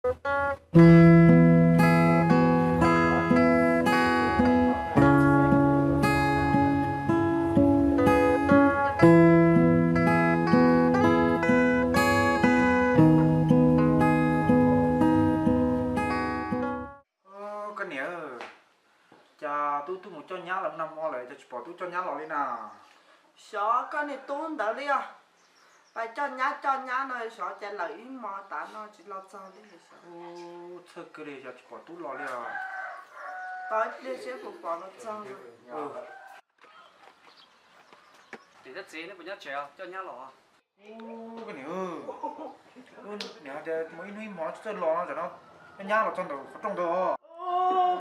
Koj niam, cas tub twb mus coj nyab los nag hmo lawm cas tsis pom tub coj nyab los li na? Xyov koj niag tub ntawd li os. Pais coj nyab coj nyab no xyov cas lawm ib hmo tav no tsis los txog li. Txhawj kawg li, xyov tsis pom tub los li os. Tos ib pliag seb puas pom los txog. Niam thiab txiv, neb puas nyob tsev os, coj nyab los? Niam, niam hais tias mus ib hnub ib hmo tsis txawj los no, tam no coj nyab los txog ntawm qhov rooj ntawd os.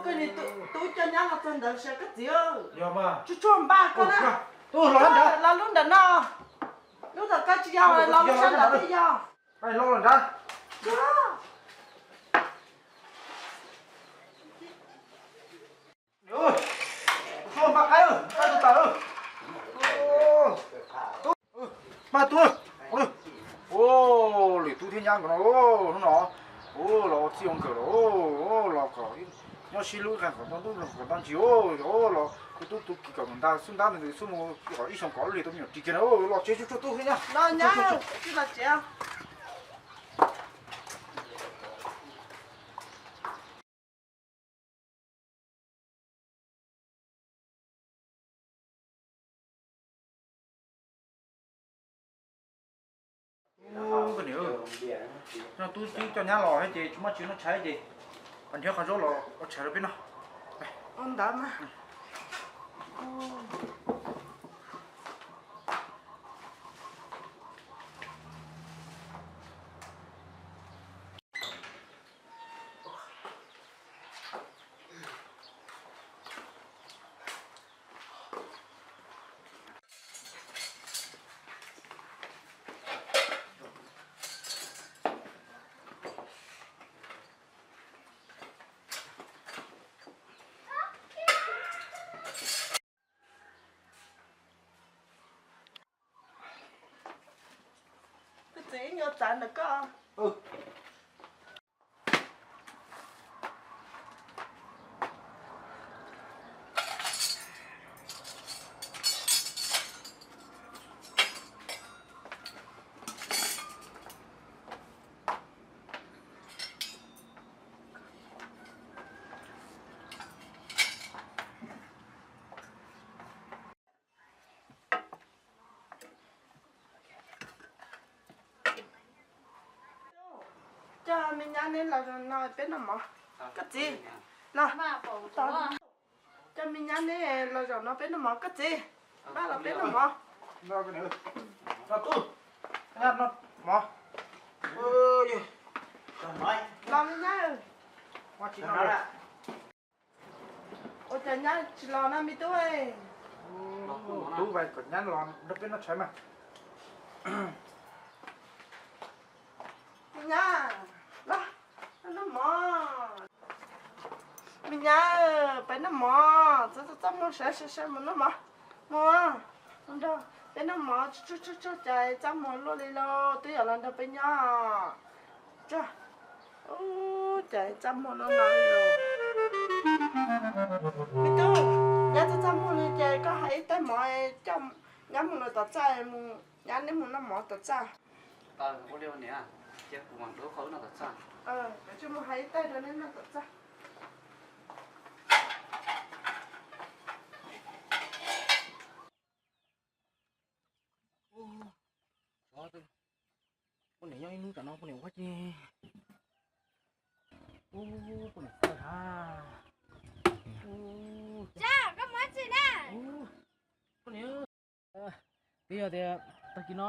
Koj niag tub coj nyab los txog ntawd sas koj txiv. Yog mas. Tsuag tsuag npaj koj na. Los lub ntawm no. Lub ntawm koj tsis yog, los lub sab ntawd thiaj yog. Los nrad. Npaj qaib, qaib tus tawm. Npaj tub. Lwm tub thiab nyab nkawd no, hnub no los ua txij ua nkawm los, los kom nyob sib hlub kom tau ntub kom tau ntsis, los kuv tub tub kis kom mus nta xub ntab ntws xub mus kom ib xyoos kom li tau me nyuam ris kiag na, los tsev tsuag tsuag tub thiab nyab. Koj niam, no tub twb coj nyab los thiab ces tsis muaj tsis noj tshais ces, qhov nrhiav qhov zaub los ua tshais rau peb noj. Ntawd mas. Koj txiv, nyuam txav ntawm koj. Coj me nyab neb los zaum no peb noj mov. Koj txiv, los. Coj me nyab neb los zaum no peb noj mov koj txiv. Npaj los peb noj mov. Los me nyab. Ua cas nyab tsis los na me tub? Tub vais kom nyab los nrog peb noj tshais mas. Me nyab, los noj mov. Me nyab, peb noj mov, txaj txaj muag, sawv sawv sawv mus noj mov. Mus, mus nrog peb noj mov, tsuag tsuag tsuag cas txaj muag luaj li lauj, twb yog los nrog peb nyob. Tsuag, ub, cas txaj muag luaj no li lauj. Me tub, nyab txaj txaj muag li ces koj hais ib tais mov coj nyab mus lawm tom txaj, nyab neb mus noj mov tom txaj. Ua li niam, cia kuv mam dua qhov wb noj tom txaj. Mus hais ib tais rau neb noj tom txaj. Poj niam nyob ib hnub tam no poj niam ua dab tsi? Ub, poj niam txawj ha. Tsa, koj mus dab tsi na? Poj niam, twb yog tias tag kis no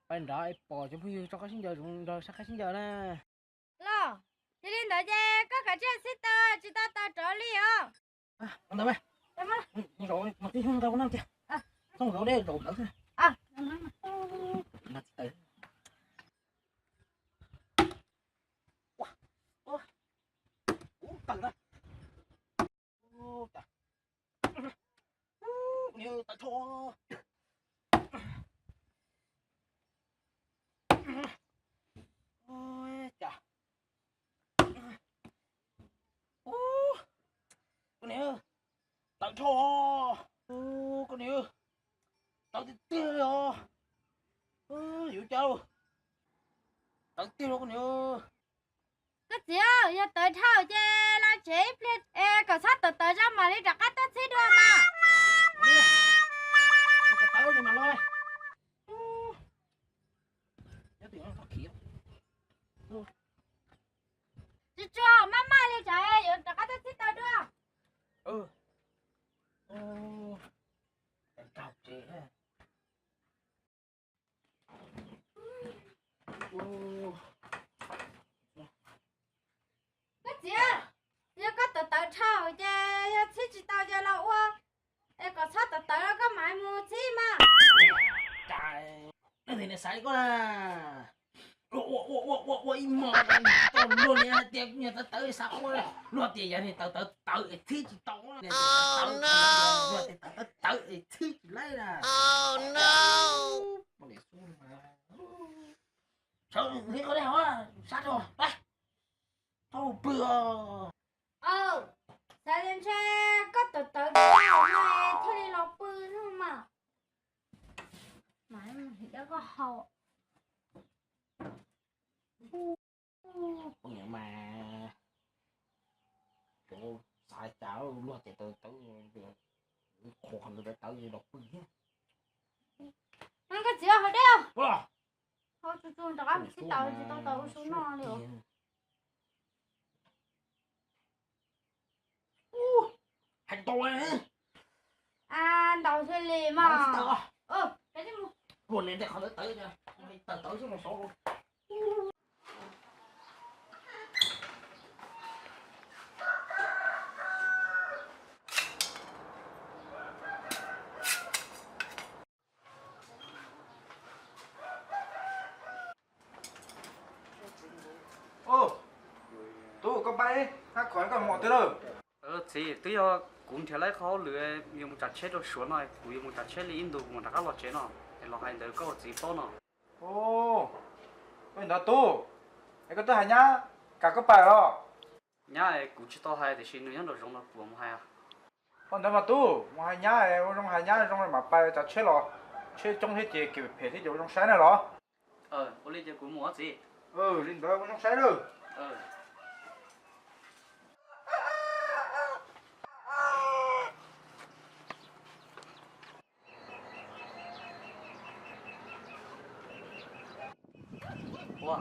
pais nrad es pom cov phooj ywg tso qaib sib ncaws, nrog sab qaib sib ncaws na. Los, yog li ntawd ces koj kav tsij xib tau, tsis tau tau rov li os. Ntawd mas, zaum no tib xyoo tau noj tiag, txhob zaum deb zaum ntawd xwb. Ua, ua, ua, tawg na. Ua, tawg. Ua, tawg tho. Ua, cas. Tawv dhau, koj niam, tawv tiag tiag li os. Yuav cas, tawv tiag li koj niam. Koj txiv, yog tawv dhau ces los tsev ib pliag es kom txhob tawv tawv zoo mam li rov qab tuaj txhib dua mas. Tawv mas los. Tsis tsuag maj maj li tsam yuav rov qab tuaj txhib tau dua. Koj txiv, yog koj tawv tawv dhau ces yog txhib tsis tau ces los ua es kom txhob tawv tawv koj mam mus txhib mas. Xav koj na, ua ua ua ua ua ib hmos tau luag li hais tias kuv niag tawv tawv xav ua, luag tias yog niag tawv tawv tawv es txhib tsis tau, luag tias tawv tawv tawv es txhib tsis laib na. Sawv ntxiv koj dej haus, sab rau, tau pw os. Xav tias ntshe koj tawv tawv thiaj li los pw no mas. Mas him dab koj haus. Poj niam mas, xav cas luag tias tawv tawv, qhuas qhov ntawd tawv tawv los pw thiab. Koj txiv haus dej, haus tsus tsus rov qab txhib tawv tsis tau tawv ua su noj li. Hais tau, ntaus thiaj li mas. Luag niam tej qhov ntawd tawv, tawv tawv xwb los xov. Tub, koj pab hab khuam koj mus twg lawm? Txiv, twb yog kuv nrhiav lawm qhov hauj lwm yuav mus tsav tsheb rau Suav no, kuv yuav mus tsav tsheb li ib ntus kuv mam rov qab los tsev no, es los hais ntawd koj ua txiv paub no. Ua li ntawd tub, es koj twb hais nyab kam koj pais los? Nyab kuv tsis tau hais tiam sis nws nyob nraum zoov no kuv mam mus hais. Ua ntawd mas tub, mus hais nyab, ua zoo hais nyab zoo mam pais tsav tsheb los, tsheb coob thiab ces kev phem thiab ces ua zoo saib na los. Ua li ces kuv mus txiv. Li ntawd ua zoo saib lawm. Ua,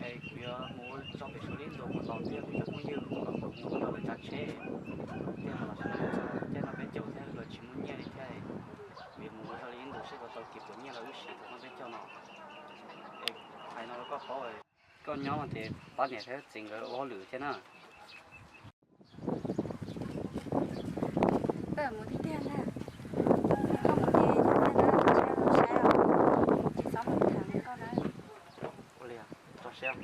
es kuv yuav mus tso pem Suav li ntu mus tos thiab kuv cov phooj ywg mus los kuv mus nrog lawv tsav tsheb thiab los sib ntsib no peb caug thiab luag tsis muaj nyiaj li thiab. Kuv yuav mus ua zoo li ib ntu seb puas tau kev puas nyiaj los wb siv thaum no peb caug no. Es hais no rau koj paub, koj nyob no ces pab niam thiab txiv nkawd ua hauj lwm thiab na. Koj mus tiag tiag na, koj mus ces tiag tiag na, saib os, tsis txhob mus tham li koj na. Ua li, tso siab.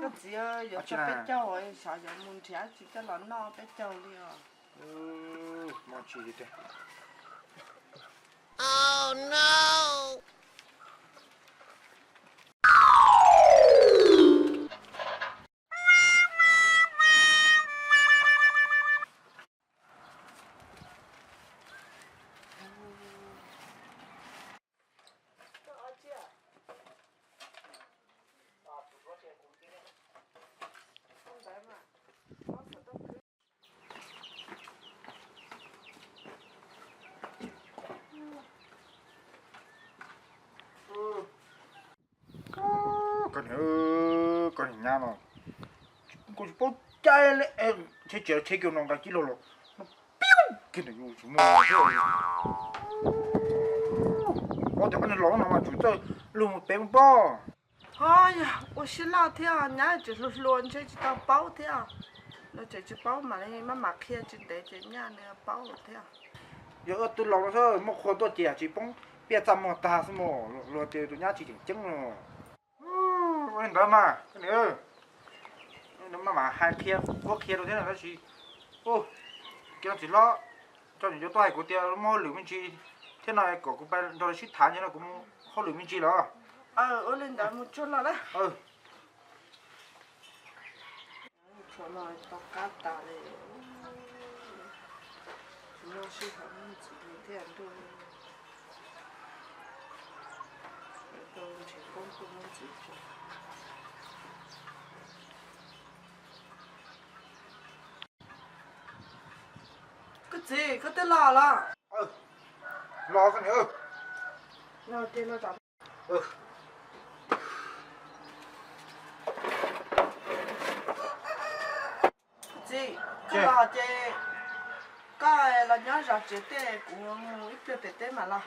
Koj txiv, yuav tso peb caug, xyov yuav mus nrhiav tsis coj los noj peb caug li os. Koj niag, koj niag nyab no, kuv tsis paub cai li, tsheb tsis tsheb kiag no nqa kib lug los, no piu kiag ntawm yus tsis muaj. Ua tias koj niag laus no mas tsum txawj lug mus pem mus pob. Ho yog ua siab loj thiab, nyab tseem hluas hluas ntshe tsis tau paub thiab. Nws tseem tsis paub mam li maj mam qhia tsis ntev ces nyaj nws paub thiab. Yog wb tub laus no xwb muaj qhua tuaj ces tsis poob piaj txaj muag tag xwb mas, luag tias tus nyab tsis tseem ceeb no. Ua li ntawd mas, Maj mam hais qhia, qhuab qhia rau thiab no tab sis, kiag txiv hlob, coj niam cov tuaj hais kuv tias muaj hauj lwm me ntsis thiab no, kom kuv pab nrog lawv sib tham ntawm no, kuv muaj hauj lwm me ntsis los. Ua li ntawd mus tsuag no na. Tsuag no tau qab tas li. Noj sij hawm muaj ntxiv li thiaj ntuj, ntshe koob kuj muaj ntxiv tso. Koj txiv, koj twb los los? Los koj niam. Txiv, koj los ces koj los nyob zov tsev tej, kuv mus ib pliag pem teb mam los.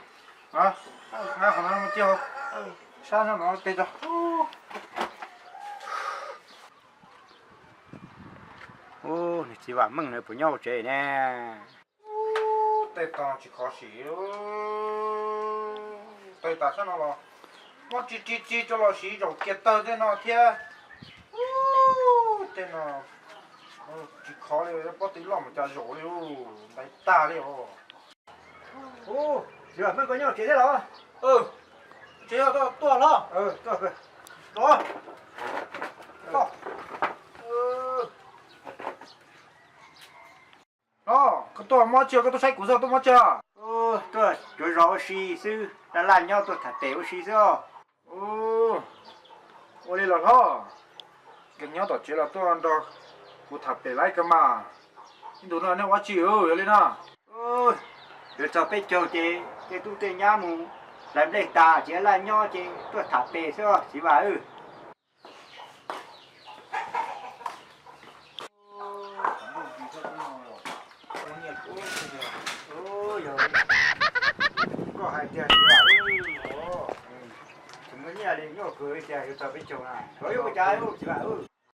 Qhov no mus cia, sab no no tes tso. Ub, niag txiv Vam Meej no puas nyob hauv tsev ne? Tej tag tsis khov siv, tej tag sab no los muab tsis tsis tsis tso los siv zaum kiag tawg tej no thiab. Tej no tsis khov li, pob tw loj mus cas zaum li, ntais tag li os. Ub, txiv Vam Meej koj nyob tsev thiab los? Tsev tuaj los? Los. Los, koj tuaj muab tsi, koj tuaj saib kuv xwb, tuaj muab tsi? Tuaj cuav zos ua si xwb, laj laj nyob tuaj tham pem ua si xwb os. Ua li los hlob, koj nyob tom tsev los tuaj nrog kuv tham pem lawm kawg mas. Ib ntus no nej ua tsi yog li no? Yuav txog peb caug ces tej tub tej nyab mus hlais nplej tas ces laj nyob ces tuaj tham pem xwb os txiv Vam. Koj hais tiag, tsis muaj nyiaj li, nyuaj kawg li tiag, yuav txog peb caug na, yuav ua cas txiv Vam.